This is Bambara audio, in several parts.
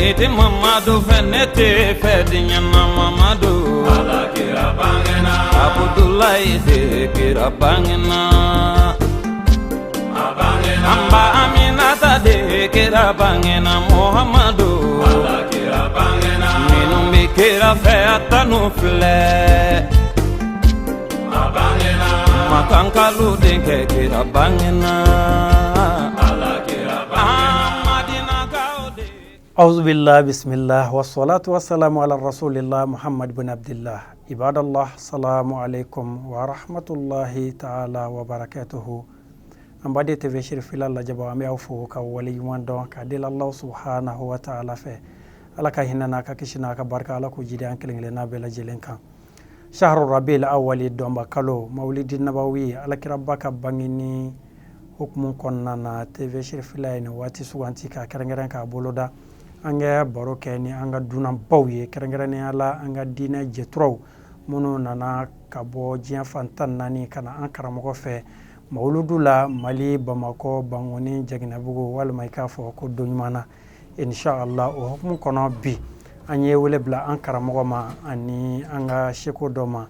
I tɛ Mamadu fɛ, ne tɛ fɛ diɲɛ na Mamadu. Ala kira bangena. Abudulayi de kira bangena. A bangena. An ba Aminata de kira bangena Muhamadu. Ala kira bangena. Minnu bɛ kira fɛ, a tanu filɛ. A bangena. Makankalu denkɛ kira bangena. Ala kira bangena. Madinakaw de. أعوذ بالله، بسم الله والصلاة والسلام على رسول الله محمد بن عبد الله. عباد الله، السلام عليكم ورحمة الله تعالى وبركاته. An baden TV Sirifila lajɛbaw, an bɛ aw fo ka waleɲuman dɔn ka deli Allah subhanahu wa ta'ala fɛ, Ala ka hinɛ n'a ka kisi n'a ka barika, Ala k'o jidi an kelen kelenna bɛɛ lajɛlen kan. Shahru rabil awali, dɔnba kalo, mawulidi nabawi, alakiraba ka bangeni hukumu kɔnɔna na, TV Sirifila ye nin waati suganti k'a kɛrɛnkɛrɛn k'a boloda an ka baro kɛ ni an ka dunanbaw ye, kɛrɛnkɛrɛnnenya la an ka diinɛ jɛturaw minnu nana ka bɔ diɲɛ fan 14 ka na an karamɔgɔ fɛ mawuludu la Mali, Bamakɔ, Bankoni, Jɛgɛnɛbugu, walima i k'a fɔ ko don ɲuman na, inshallah. O hukumu kɔnɔ, bi an ye wele bila an karamɔgɔ ma ani an ka seko dɔ ma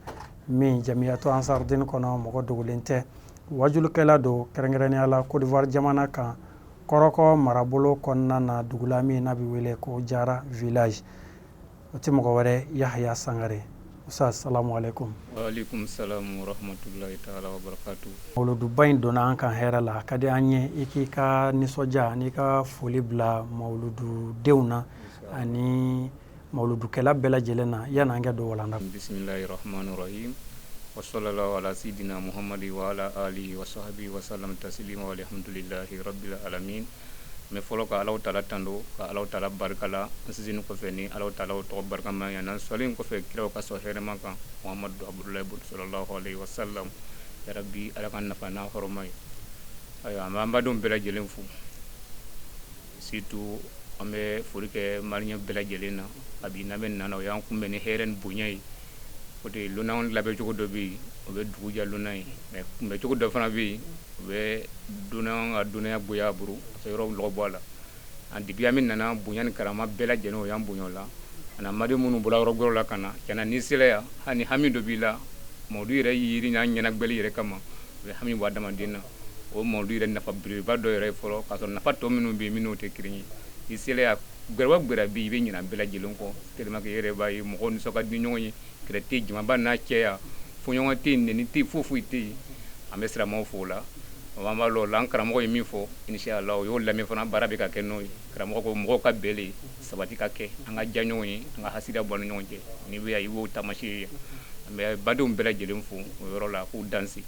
min jamiyatu ansardini kɔnɔ, mɔgɔ dogolen tɛ, wajulukɛla don, kɛrɛnkɛrɛnnenya la Côte d'Ivoire jamana kan, Kɔrɔkɔ marabolo kɔnɔna na, dugula min n'a bɛ wele ko Jara village. O tɛ mɔgɔ wɛrɛ, Yahaya Sangare. Ustaz, salamu alaikum. Waaleykum salam wa rahmatullahi taala wa barakatuh. Mawuluduba in donna an kan hɛrɛ la. A ka di an ye i k'i ka nisɔndiya n'i ka foli bila mawulududenw na ani mawuludukɛla bɛɛ lajɛlen na yanni an ka don walanda. Bismillahi rahmani rahim wa sallallahu ala sayidina Muhammadi wa ala alihi wa sahbihi wa sallam taslima, walhamdulillahi rabbil alamin. N bɛ fɔlɔ ka Alahu taala tando, ka Alahu taala barika la. An sinsinni kɔfɛ ni Alahu taala o tɔgɔ barikama ye, n'an sɔlen kɔfɛ kiraw ka sɔn hɛrɛma kan, Muhamadu Abudulayi sallallahu alaihi wa sallam. Ya rabbi, Ala ka nafa n'a hɔrɔma ye. Ayiwa, an b'an badenw bɛɛ lajɛlen fo, surtout an bɛ foli kɛ maliyɛn bɛɛ lajɛlen na. Kabi n'an bɛ nana, o y'an kunbɛn ni hɛrɛ ni bonya ye. O de ye lonanw labɛncogo dɔ bɛ yen, o bɛ dugu ja lonan ye, mais kunbɛcogo dɔ fana bɛ yen, o bɛ dunan ka dunanya bonya a bolo ka yɔrɔ lɔgɔ bɔ a la. An depuis an bɛ nana, bonya ni karama bɛɛ lajɛlen, o y'an bonya o la. Ani maden minnu bɔra yɔrɔ gbɛrɛw la ka na, tiɲɛna, n'i sera yan, hali ni hami dɔ b'i la, mawudu yɛrɛ yiri n'a ɲɛnagbɛli yɛrɛ kama, o bɛ hami bɔ adamaden na. O mawudu yɛrɛ nafa belebeleba dɔ yɛrɛ ye fɔlɔ, k'a sɔrɔ nafa tɔ minnu bɛ yen, minnu tɛ kelen ye. I sera yan, gbɛrɛ o gbɛrɛ bɛ yen, i bɛ ɲinɛ bɛɛ lajɛlen kɔ, tellement que i yɛrɛ b'a ye mɔgɔw nisɔn ka di ɲɔgɔn ye, kɛlɛ tɛ yen, jamaba n'a cɛya fɔɲɔgɔn tɛ yen, nɛni tɛ yen, foyi foyi tɛ yen. An bɛ silamɛw fo o la. An b'a lɔn o la, an karamɔgɔ ye min fɔ, inshallah, o y'o lamɛn fana, baara bɛ ka kɛ n'o ye. Karamɔgɔ ko mɔgɔw ka bɛn le sabati ka kɛ, an ka diya ɲɔgɔn ye, an ka hasidiya bɔ an ni ɲɔgɔn cɛ. N'i bɛ yan, i b'o taamasiyɛn ye. An bɛ badenw bɛɛ lajɛlen fo o yɔrɔ la k'u danse.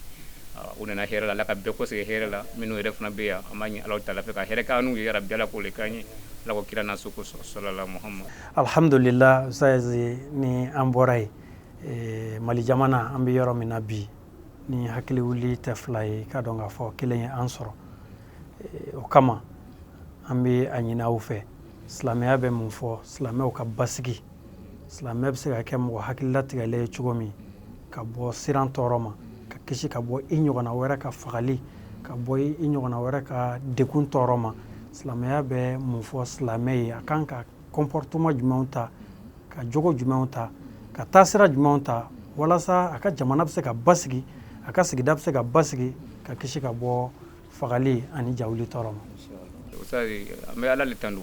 U nana hɛrɛ la, Ala ka bɛɛ kɔsegin hɛrɛ la. Minnu yɛrɛ fana bɛ yan, an b'a ɲini Alahu taala fɛ ka hɛrɛ k'an n'u ye. Yarabi, Ala k'o le k'an ye, Ala ko kira n'a so kosɔn, salala Muhammad. Alhamdulillah, Ustaz, ni an bɔra yen, Mali jamana, an bɛ yɔrɔ min na bi, ni hakili wuli tɛ fila ye, k'a dɔn k'a fɔ kelen ye an sɔrɔ. O kama an bɛ a ɲini aw fɛ, silamɛya bɛ mun fɔ silamɛw ka basigi, silamɛ bɛ se ka kɛ mɔgɔ hakililatigɛlen ye cogo min ka bɔ siran tɔɔrɔ ma, ka kisi ka bɔ i ɲɔgɔnna wɛrɛ ka fagali, ka bɔ i ɲɔgɔnna wɛrɛ ka degun tɔɔrɔ ma, silamɛya bɛ mun fɔ silamɛ ye, a kan ka comportement jumɛnw ta, ka jogo jumɛnw ta, ka taasira jumɛnw ta walasa a ka jamana bɛ se ka basigi, a ka sigida bɛ se ka basigi, ka kisi ka bɔ fagali ani jawuli tɔɔrɔ ma? An bɛ Ala le tando.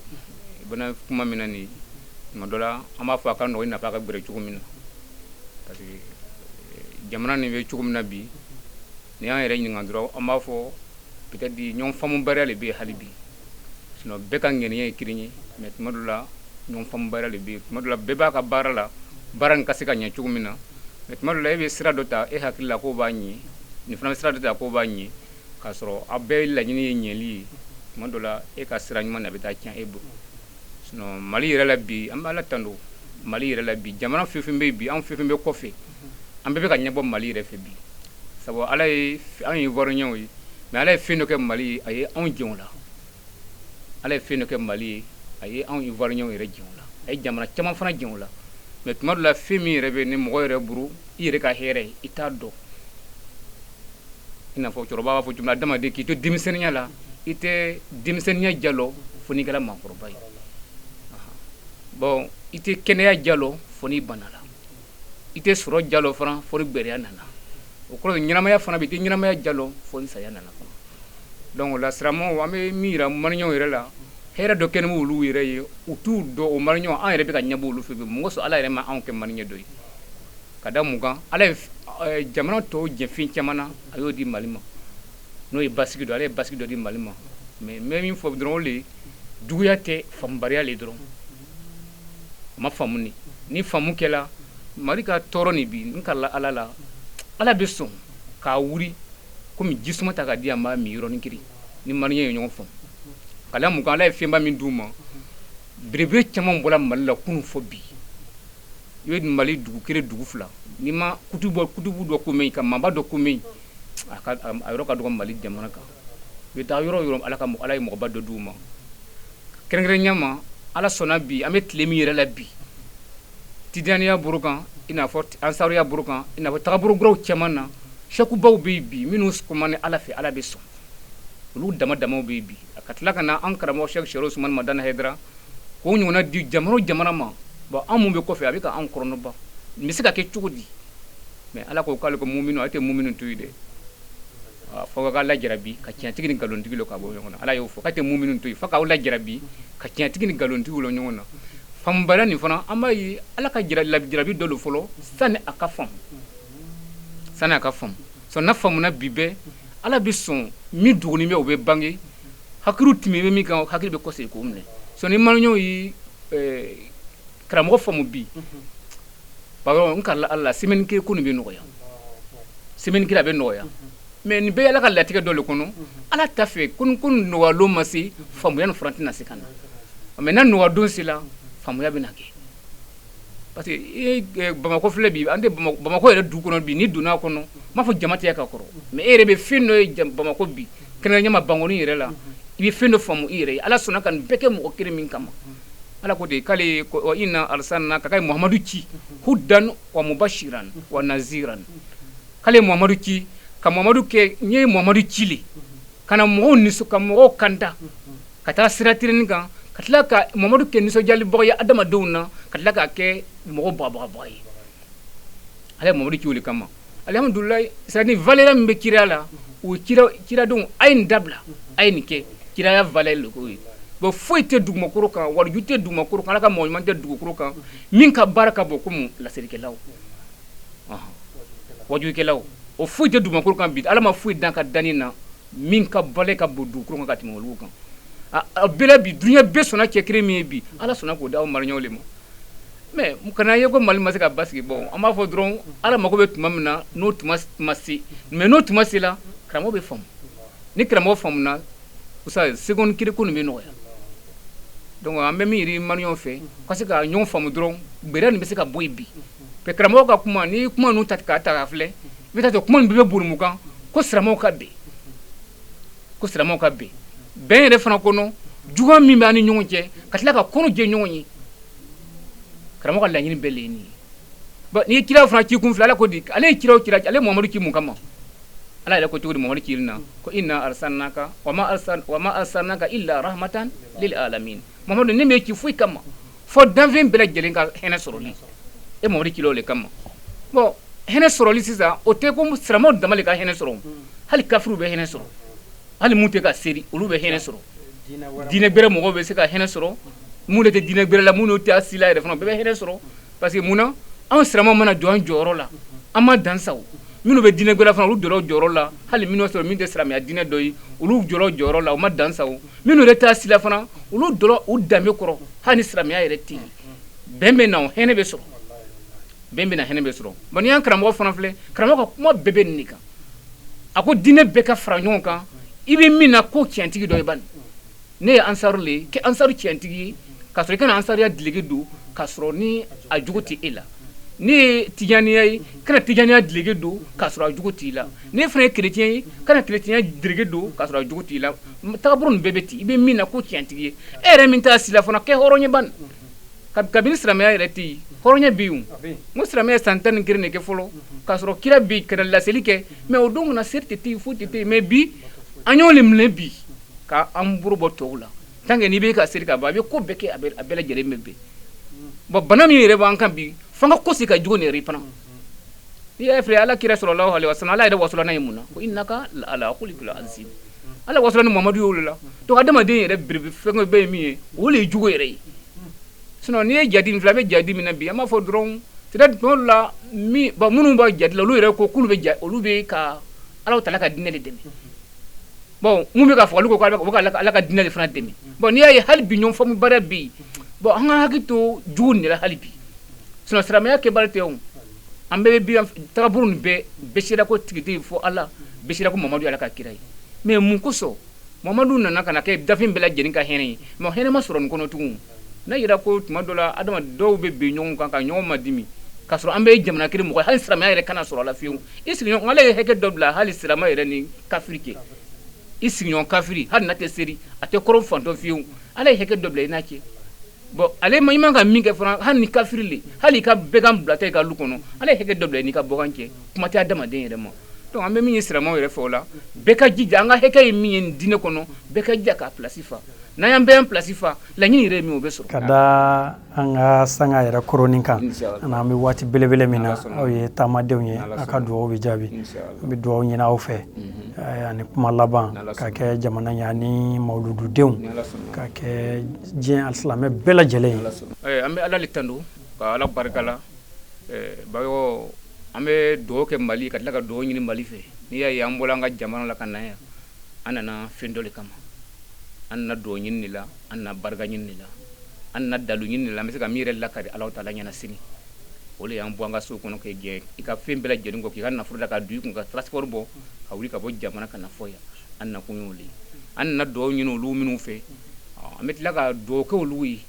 I bɛna kuma min na nin, tuma dɔ la an b'a fɔ a ka nɔgɔ i n'a fɔ a ka gbɛrɛ cogo min na, parce que jamana nin bɛ cogo min na bi, ni y'an yɛrɛ ɲininka dɔrɔn, an b'a fɔ peut-être ɲɔgɔn faamubaliya de bɛ yen hali bi. Sinon bɛɛ ka ŋaniya ye kelen ye, mais tuma dɔ la ɲɔgɔn faamubaliya de bɛ yen. Tuma dɔ la bɛɛ b'a ka baara la, baara nin ka se ka ɲɛ cogo min na, mais tuma dɔ la e bɛ sira dɔ ta, e hakili la k'o b'a ɲɛ, nin fana bɛ sira dɔ ta k'o b'a ɲɛ, k'a sɔrɔ aw bɛɛ laɲini ye ɲɛli ye. Tuma dɔ la e ka sira ɲuman na bɛ taa tiɲɛ e bolo. Sinon Mali yɛrɛ la bi, an bɛ Ala tando. Mali yɛrɛ la bi, jamana fɛn fɛn bɛ yen bi, anw fɛn fɛn bɛ kɔfɛ, an bɛɛ bɛ ka ɲɛbɔ Mali yɛrɛ fɛ bi, sabu Ala ye anw ye Ivoiriyɛnw ye, mais Ala ye fɛn dɔ kɛ Mali ye, a ye anw jɛn o la. Ala ye fɛn dɔ kɛ Mali ye, a ye anw Ivoiriyɛnw yɛrɛ jɛn o la, a ye jamana caman fana jɛn o la. Mais tuma dɔ la, fɛn min yɛrɛ bɛ ni mɔgɔ yɛrɛ bolo, i yɛrɛ ka hɛrɛ ye, i t'a dɔn. I n'a fɔ cɛkɔrɔba b'a fɔ cogo min na, adamaden k'i to denmisɛnninya la, i tɛ denmisɛnninya jalɔ fo n'i kɛra maakɔrɔba ye. Bon, i tɛ kɛnɛya diya lɔn fo n'i banala, i tɛ sɔrɔ diya lɔn fana fo ni gbɛrɛya nana. O kɔrɔ ɲɛnamaya fana bɛ, i tɛ ɲɛnamaya diya lɔn fo ni saya nana fana. Donc o la, silamɛw, an bɛ min yira maliyɛnw yɛrɛ la, hɛrɛ dɔ kɛlen olu yɛrɛ ye, u t'u dɔn. O maliyɛnw, an yɛrɛ bɛ ka ɲɛbɔ olu fɛ bi. Mun kosɔn Ala yɛrɛ ma anw kɛ maliyɛn dɔ ye? Ka da mun kan? Ala ye jamana tɔw jɛ fɛn caman na, a y'o di Mali ma, n'o ye basigi dɔ. Ala ye basigi dɔ di Mali ma. Mais n bɛ min fɔ dɔrɔn, o le ye juguya tɛ, faamubaliya le dɔrɔn, a ma faamu. Ni faamu kɛla, Mali ka tɔɔrɔ nin bi, n kalila Ala la, Ala bɛ sɔn k'a wuri komi jisuma ta ka di an b'a min yɔrɔnin kelen ni maliyɛn ye ɲɔgɔn faamu. Ka da mun kan? Ala ye fɛnba min d'u ma, belebele caman bɔra Mali la kunun fɔ bi. I bɛ Mali dugu kelen, dugu fila, n'i ma kutubu dɔ ko mɛn, ka maaba dɔ ko mɛn, a ka a yɔrɔ ka dɔgɔ Mali jamana kan. I bɛ taa yɔrɔ o yɔrɔ, Ala ye mɔgɔba dɔ d'u ma. Kɛrɛnkɛrɛnnenya ma, Ala sɔnna bi, an bɛ tile min yɛrɛ la bi, tidaniya boro kan, i n'a fɔ ansaruya boro kan, i n'a fɔ tagabolo kuraw caman na, sɛkubaw bɛ yen bi minnu kumani Ala fɛ, Ala bɛ sɔn olu dama damaw bɛ yen bi. A ka tila ka na an karamɔgɔ Sɛki Sɛrifu Usumani Madani Hayidara k'o ɲɔgɔnna di jamana o jamana ma. Bon, an mun bɛ kɔfɛ, a bɛ ka anw kɔrɔnɔba, nin bɛ se ka kɛ cogo di? Mais Ala ko k'ale ko muminu, ale tɛ muminu to yen dɛ, fo k'a lajarabi ka tiɲɛtigi ni nkalontigi lɔ ka bɔ ɲɔgɔn na. Ala y'o fɔ k'a tɛ muminu to yen fo k'aw lajarabi ka tiɲɛtigi ni nkalontigi lɔ ɲɔgɔn na. Faamubaliya nin fana, an b'a ye Ala ka jarabi dɔ don fɔlɔ sani a ka faamu, sani a ka faamu. Sɔn n'a faamuna bi bɛɛ, Ala bɛ sɔn min dogonin bɛ, o bɛ bange. Hakili tɛmɛ bɛ min kan, hakili bɛ kɔsegin k'o minɛ. Sɔn ni maliyɛnw ye karamɔgɔ faamu bi, pardon, n kalila Ala la, semaine kelen ko nin bɛ nɔgɔya, semaine kelen a bɛ nɔgɔya. Mais nin bɛɛ ye Ala ka latigɛ dɔ le kɔnɔ. Ala ta fɛ ko nɔgɔya don ma se, faamuya nin fana tɛna se ka na. Mais n'a nɔgɔya don sera, faamuya bɛ na kɛ. Parce que i ye Bamakɔ filɛ bi, an tɛ Bamakɔ yɛrɛ dugu kɔnɔ bi, n'i donna a kɔnɔ, n m'a fɔ jama tɛ ka kɔrɔ, mais e yɛrɛ bɛ fɛn dɔ ye Bamakɔ bi, kɛrɛnkɛrɛnnenya ma Bankɔni yɛrɛ la, i bɛ fɛn dɔ faamu i yɛrɛ ye. Ala sɔnna ka nin bɛɛ kɛ mɔgɔ kelen min kama, Ala ko de k'ale ye wa inna arsalnaka, k'a ye Muhamadu ci, hudan wa mubashiran wa naziran. K'ale ye Muhamadu ci ka Muhamadu kɛ n ye Muhamadu ci le ka na mɔgɔw nisɔn, ka mɔgɔw kanda ka taa sira tilenni kan, ka tila ka Muhamadu kɛ nisɔndiyalibaga ye adamadenw na, ka tila k'a kɛ mɔgɔw bagabagabaga ye. Ala ye Muhamadu ci o de kama. Alihamudulilayi, c'est à dire valeur min bɛ kiraya la, o kiradenw, a ye nin dabila, a ye nin kɛ, kiraya valeur le k'o ye. Bon, foyi tɛ dugumakolo kan, waliju tɛ dugumakolo kan, Ala ka mɔgɔ ɲuman tɛ dugukolo kan min ka baara ka bon komi laselikɛlaw, wajukɛlaw. O foyi tɛ dugumakolo kan bi. Ala ma foyi dan ka danni na min ka valeur ka bon dugukolo kan ka tɛmɛ olu kan. A bɛɛ la bi, duɲɛ bɛɛ sɔnna cɛ kelen min ye bi, Ala sɔnna k'o d'aw maliyɛnw de ma. Mais kana ye ko Mali ma se ka basigi. Bon, an b'a fɔ dɔrɔn, Ala mako bɛ tuma min na, n'o tuma ma se. Mais n'o tuma sera, karamɔgɔ bɛ faamu. Ni karamɔgɔ faamuna, sa seconde kelen ko nin bɛ nɔgɔya. Donc an bɛ min yiri maliyɛnw fɛ, ka se ka ɲɔgɔn faamu dɔrɔn, gbɛrɛ nin bɛ se ka bɔ yen bi. Mais karamɔgɔ ka kuma, n'i ye kuma ninnu ta k'a ta k'a filɛ, i bɛ taa sɔrɔ kuma nin bɛɛ bɛ boli mun kan? Ko silamɛw ka bɛn, ko silamɛw ka bɛn. Bɛn yɛrɛ fana kɔnɔ, juguya min b'an ni ɲɔgɔn cɛ, ka tila ka kɔnɔ jɛ ɲɔgɔn ye, karamɔgɔ ka laɲini bɛɛ le ye nin ye. Bon, n'i ye kiraw fana ci kun filɛ, Ala ko di? Ale ye kiraw cira, ale ye Muhamadu ci mun kama? Ala yɛrɛ ko cogo di Muhamadu cili na? Ko inna arsalnaka wa ma arsalnaka illa rahmatan lil alamin. Muhamadu, ne m'e ci foyi kama fo danfɛn bɛɛ lajɛlen ka hɛnɛ sɔrɔli. E Muhamadu cila o le kama. Bon, hɛnɛ sɔrɔli sisan, o tɛ ko silamɛw dama le ka hɛnɛ sɔrɔ, hali kafiriw bɛ hɛnɛ sɔrɔ, hali mun tɛ ka seri, olu bɛ hɛnɛ sɔrɔ, diinɛ gbɛrɛ mɔgɔw bɛ se ka hɛnɛ sɔrɔ, mun tɛ diinɛ gbɛrɛ la, minnu tɛ si la yɛrɛ fana, bɛɛ bɛ hɛnɛ sɔrɔ. Parce que mun na? Anw silamɛw mana jɔ an jɔyɔrɔ la, an ma dan sa. Minnu bɛ diinɛ gbɛrɛ fana, olu jɔra jɔyɔrɔ la. Hali minnu sɔrɔ min tɛ silamɛya diinɛ dɔ ye, olu jɔra jɔyɔrɔ la, u ma dan sa. Minnu yɛrɛ tɛ si la fana, olu jɔra u danbe kɔrɔ, hali ni silamɛya yɛrɛ tɛ yen. Bɛn bɛ na, hɛnɛ bɛ sɔrɔ, bɛn bɛ na, hɛnɛ bɛ sɔrɔ. Bon, n'i y'an karamɔgɔ fana filɛ, karamɔgɔ ka kuma bɛɛ bɛ nin de kan. A ko diinɛ bɛɛ ka fara ɲɔgɔn kan. I bɛ min na, ko tiɲɛtigi dɔ ye bani, ne ye ansaru le ye, kɛ ansaru tiɲɛtigi ye, k'a sɔrɔ i kana ansaruya dileki don k'a sɔrɔ ni a jogo tɛ e la. Ne ye tijaniya ye, kana tijaniya dileki don k'a sɔrɔ a jogo t'i la. Ne fana ye kerecɛn ye, kana kerecɛnya dileki don k'a sɔrɔ a jogo t'i la. Tagabolo nin bɛɛ bɛ ten. I bɛ min na, ko tiɲɛtigi ye. E yɛrɛ min t'a si la fana, kɛ hɔrɔn ye bani. Kabini silamɛya yɛrɛ tɛ yen, hɔrɔnya bɛ yen. N ko silamɛya san 11 de kɛ fɔlɔ k'a sɔrɔ kira bɛ yen ka na laseli kɛ. Mais o don na, seri tɛ yen, foyi tɛ yen. Mais bi, an y'o le minɛ bi k'an bolo bɔ tɔw la. Tant que n'i bɛ ka seri ka ban, a bɛ ko bɛɛ kɛ, a bɛɛ lajɛlen bɛ bɛn. Bon, bana min yɛrɛ b'an kan bi, f'an ka kɔsegin ka jogo nin yɛrɛ fana. N'i y'a filɛ, Ala kira sallallahu alaihi wasallam, Ala yɛrɛ wasola n'a ye mun na? Ko innaka la ala khuluqil azim. Ala wasola ni Mamadu y'o de la. Donc adamaden yɛrɛ belebele fɛn bɛɛ ye min ye, o de ye jogo yɛrɛ ye. Sinon n'i ye jadi min filɛ, an bɛ jadi min na bi, an b'a fɔ dɔrɔn, c'est à dire tuma dɔ la min, bon, minnu b'a jadi la, olu yɛrɛ ko k'olu bɛ ja, olu bɛ ka Ala taala ka diinɛ de dɛmɛ. Bon, mun bɛ ka fagali ko k'u bɛ ka Ala ka diinɛ de fana dɛmɛ. Bon, n'i y'a ye hali bi ɲɔgɔn faamubaliya bɛ yen. Bon, an ka hakili to jogo nin de la hali bi. Sinon silamɛya kɛbali tɛ o. An bɛɛ bɛ bi tagabolo nin bɛɛ bɛɛ sera ko tigi tɛ yen fo Ala, bɛɛ sera ko Mamadu ye Ala ka kira ye. Mais mun kosɔn Mamadu nana ka na kɛ dafɛn bɛɛ lajɛlen ka hɛrɛ ye, mais hɛrɛ ma sɔrɔ nin kɔnɔ tugun. N'a yira ko tuma dɔ la adama dɔw bɛ bin ɲɔgɔn kan ka ɲɔgɔn madimi, k'a sɔrɔ an bɛɛ ye jamana kelen mɔgɔ ye, hali silamɛya yɛrɛ kana sɔrɔ a la fiyewu. I sigiɲɔgɔn, Ala ye hakɛ dɔ bila hali silamɛ yɛrɛ ni kafiri cɛ. I sigiɲɔgɔn kafiri, hali n'a tɛ seri, a tɛ kɔrɔn fantɔ fiyewu, Ala ye hakɛ dɔ bila i n'a cɛ. Bon, ale ma i man ka min kɛ fana, hali ni kafiri le, hali i ka bɛgan bila tɛ i ka lu kɔnɔ, Ala ye hakɛ dɔ bila i n'i ka bɔgan cɛ, kuma tɛ adamaden yɛrɛ ma. Donc an bɛ min ye silamɛw yɛrɛ fɛ o la, bɛɛ ka jija, an ka hakɛ ye min ye nin diinɛ kɔnɔ, bɛɛ ka jija k'a place fa. N'an y'an bɛɛ place fa, laɲini yɛrɛ ye min ye, o bɛ sɔrɔ. Ka da an ka sanga yɛrɛ koronin kan, ani an bɛ waati belebele min na, aw ye taamadenw ye, aw ka dugawu bɛ jaabi. An bɛ dugawu ɲini aw fɛ, ani kuma laban ka kɛ jamana ye ani mawulududenw, ka kɛ diɲɛ alisilamɛ bɛɛ lajɛlen ye. An bɛ Ala le tando ka Ala barika la. Bawo an bɛ dugawu kɛ Mali, ka tila ka dugawu ɲini Mali fɛ. N'i y'a ye an bɔra an ka jamana la ka na yan, an nana fɛn dɔ de kama. An nana dugawu ɲini de la, an nana barika ɲini de la, an nana dalu ɲini de la, an bɛ se ka min yɛrɛ lakari Ala taala ɲɛna sini. O de y'an bɔ an ka so kɔnɔ k'i jɛ i ka fɛn bɛɛ lajɛlen kɔ, k'i ka nafolo da ka don i kun, ka transport bɔ, ka wuli ka bɔ jamana ka na fɔ yan. An nakun y'o de ye. An nana dugawu ɲini olu minnu fɛ, an bɛ tila ka dugawu kɛ olu ye.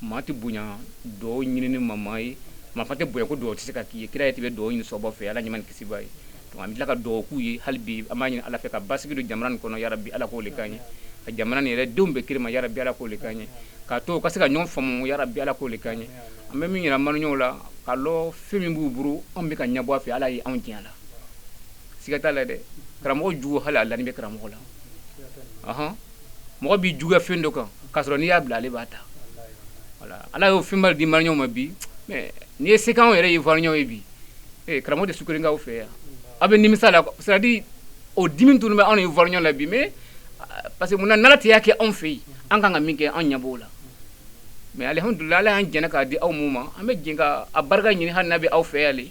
Maa tɛ bonya dugawu ɲinini ma maa ye, maa fa tɛ bonya ko dugawu tɛ se ka k'i ye. Kira yɛrɛ tɛ bɛ dugawu ɲini sɔbɔ fɛ, Ala ɲɛma ni kisi b'a ye. Donc an bɛ tila ka dugawu k'u ye hali bi, an b'a ɲini Ala fɛ ka basigi don jamana nin kɔnɔ, yarabi Ala k'o le k'an ye. Ka jamana nin yɛrɛ denw bɛɛ kiri ma, yarabi Ala k'o le k'an ye. K'a to u ka se ka ɲɔgɔn faamu, yarabi Ala k'o le k'an ye. An bɛ min yira maliyɛnw la, k'a lɔn fɛn min b'u bolo, anw bɛ ka ɲɛbɔ a fɛ, Ala ye anw jɛ a la. Siga t'a la dɛ, karamɔgɔ jugu hali a lani bɛ karamɔgɔ la. Ɔhɔn, mɔgɔ b'i juguya fɛn dɔ kan, k'a sɔrɔ n'i y'a bila ale b'a ta. Voilà, Ala y'o fɛnba di maliyɛnw ma bi, mais n'i ye se k'anw yɛrɛ ye ivoiriyɛnw ye bi, karamɔgɔ tɛ sukari k'aw fɛ yan. Aw bɛ nimisa la, c'est à dire o dimi tun bɛ anw ni ivoiriyɛnw la bi, mais parce que munna n'Ala tɛ y'a kɛ anw fɛ yen, an kan ka min kɛ, anw ɲɛ b'o la. Mais alihamudulila, Ala y'an jɛnɛ k'a di aw mun ma, an bɛ jɛn ka a barika ɲini hali n'a bɛ aw fɛ yan le.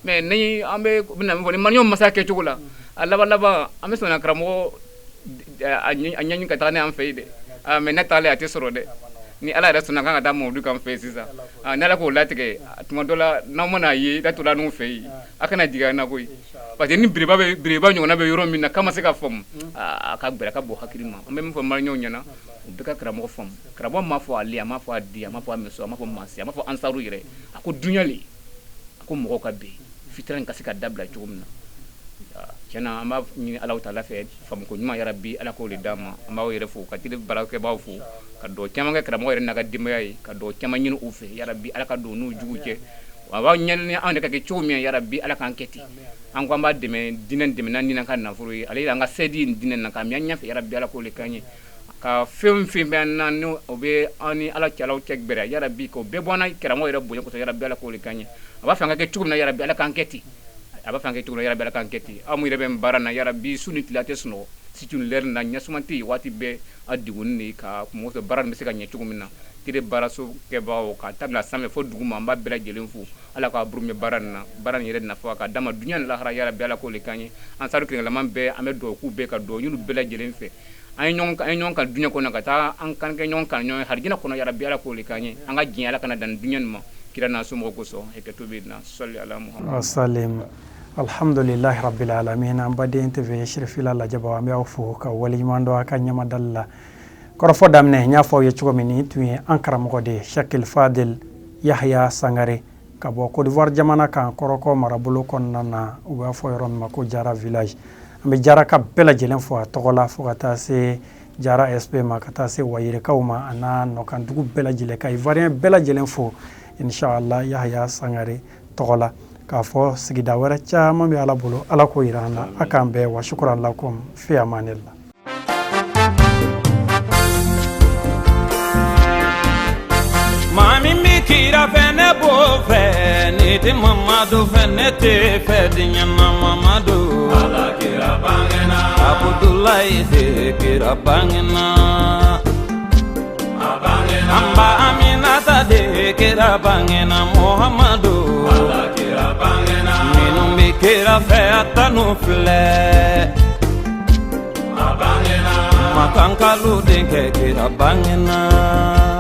Mais ni an bɛ bɛna min fɔ ni maliyɛnw masa kɛcogo la, a laban laban an bɛ sɔn karamɔgɔ a ɲɛɲini ka taga ne an fɛ yen dɛ. Mais ne taalen a tɛ sɔrɔ dɛ. Ni Ala yɛrɛ sɔnna kan ka taa mawuludu k'an fɛ yen sisan, ni Ala k'o latigɛ, tuma dɔ la n'aw mana ye n'a tora n'u fɛ yen, a kana jigin an na koyi. Parce que ni belebeleba bɛ belebeleba ɲɔgɔnna bɛ yɔrɔ min na k'a ma se ka faamu, a ka gbɛrɛ, a ka bon hakili ma. An bɛ min fɔ maliyɛnw ɲɛna, u bɛɛ ka karamɔgɔ faamu. Karamɔgɔ m'a fɔ ale, a m'a fɔ a den, a m'a fɔ a muso, a m'a fɔ maa si, a m'a fɔ ansaru yɛrɛ. A ko duɲa le, a ko mɔgɔw ka bɛn fitira in ka se ka dabila cogo min na. Tiɲɛna, an b'a ɲini Ala taala fɛ faamuko ɲuman, yarabi Ala k'o de d'an ma. An b'aw yɛrɛ fo, ka télé baarakɛbaaw fo, ka dugawu caman kɛ karamɔgɔ yɛrɛ n'a ka denbaya ye, ka dugawu caman ɲini u fɛ, yarabi Ala ka don n'u jugu cɛ. A b'aw ɲɛni anw de ka kɛ cogo min, yarabi Ala k'an kɛ ten. An ko an b'a dɛmɛ diinɛ dɛmɛ n'an ni n'an ka nafolo ye, ale y'an ka sɛdi nin diinɛ na k'a min an ɲɛfɛ, yarabi Ala k'o de k'an ye. Ka fɛn fɛn bɛ an na n'o bɛ an ni Ala cɛlaw cɛ gbɛrɛ, yarabi k'o bɛɛ bɔ an na karamɔgɔ yɛrɛ bonya kosɔn, yarabi Ala k'o de k'an ye. A b'a fɛ an ka kɛ cogo min na, yarabi Ala k'an kɛ ten. A b'a fɛ an kɛ cogo min na, yarabi Ala k'an kɛ ten. Aw mun yɛrɛ bɛ baara na, yarabi su ni tile a tɛ sunɔgɔ, surtout l'heure na ɲɛsuma tɛ yen, waati bɛɛ a degunni de ka mɔgɔ sɔrɔ baara nin bɛ se ka ɲɛ cogo min na. Télé baaraso kɛbagaw ka tabila sanfɛ fo dugu ma, an b'a bɛɛ lajɛlen fo. Ala k'a buru mɛn baara nin na, baara nin yɛrɛ nafa ka d'a ma duɲa ni lahara, yarabi Ala k'o de k'an ye. Ansaru kelenkelenman bɛɛ, an bɛ dugawu k'u bɛɛ, ka dugawu ɲini bɛɛ lajɛlen fɛ. An ye ɲɔgɔn kan duɲa kɔnɔ, ka taa an kan kɛ ɲɔgɔn kan ɲɔgɔn harijinɛ kɔnɔ, yarabi Ala k'o de k'an ye. An ka diɲɛ Ala kana dan duɲa nin ma, kira n'a somɔgɔw kosɔn. Hakɛto bɛ na sɔli ala Muhammad salim. Alhamdulillahi rabbil alamin. An baden TV Sirifila lajɛbaw, an bɛ aw fo ka waleɲuman dɔn a ka ɲɛmadali la. Kɔrɔfɔ daminɛ, n y'a fɔ aw ye cogo min, nin tun ye an karamɔgɔ de ye, Sheikh Fadel Yahya Sangare, ka bɔ Côte d'Ivoire jamana kan, Kɔrɔkɔ marabolo kɔnɔna na, u b'a fɔ yɔrɔ min ma ko Jara village. An bɛ Jara ka bɛɛ lajɛlen fo a tɔgɔ la, fo ka taa se Jara SP ma, ka taa se Wayirekaw ma, a n'a nɔkandugu bɛɛ lajɛlen, ka Ivoirien bɛɛ lajɛlen fo inshallah Yahya Sangare tɔgɔ la, k'a fɔ sigida wɛrɛ caman bɛ Ala bolo, Ala k'o yira an na. A k'an bɛn wa shukran lakum fi amanillah. Maa min bɛ kira fɛ. tɛ Mamadu fɛ, ne tɛ fɛ diɲɛ na Mamadu. Ala kira bangena. Abudulayi de kira bangena. A bangena. An ba Aminata de kira bangena Muhamadu. Ala kira bangena. Minnu bɛ kira fɛ, a tanu filɛ. A bangena. Makankalu denkɛ kira bangena.